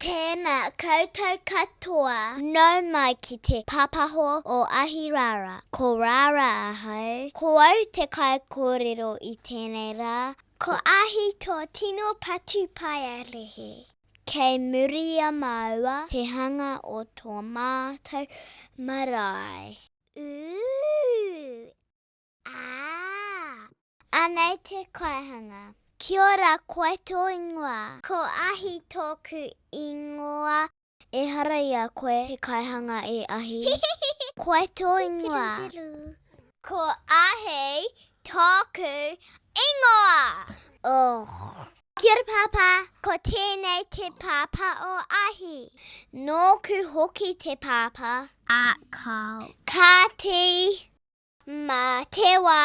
Tēnā koutou katoa. Nau mai ki te papaho o Ahirara. Ko Rara ahau. Ko au te kaikōrero i tēnei rā. Ko Ahi tō tino patupaiarehe. Kei muri i a māua te hanga o tō mātou marae. Ooh! Ā! Anei te kaihanga. Kia ora, koe tō ingoa? Ko Ahi tōku ingoa. Ehara i a koe te kaihanga e Ahi. Koe tō ingoa? Ko Ahi tōku ingoa! Ugh. Kia ora Pāpā, ko tēnei te pāpā o Ahi. Nōku hoki te pāpā. Ā, kāo. Kāti! Mā te wā!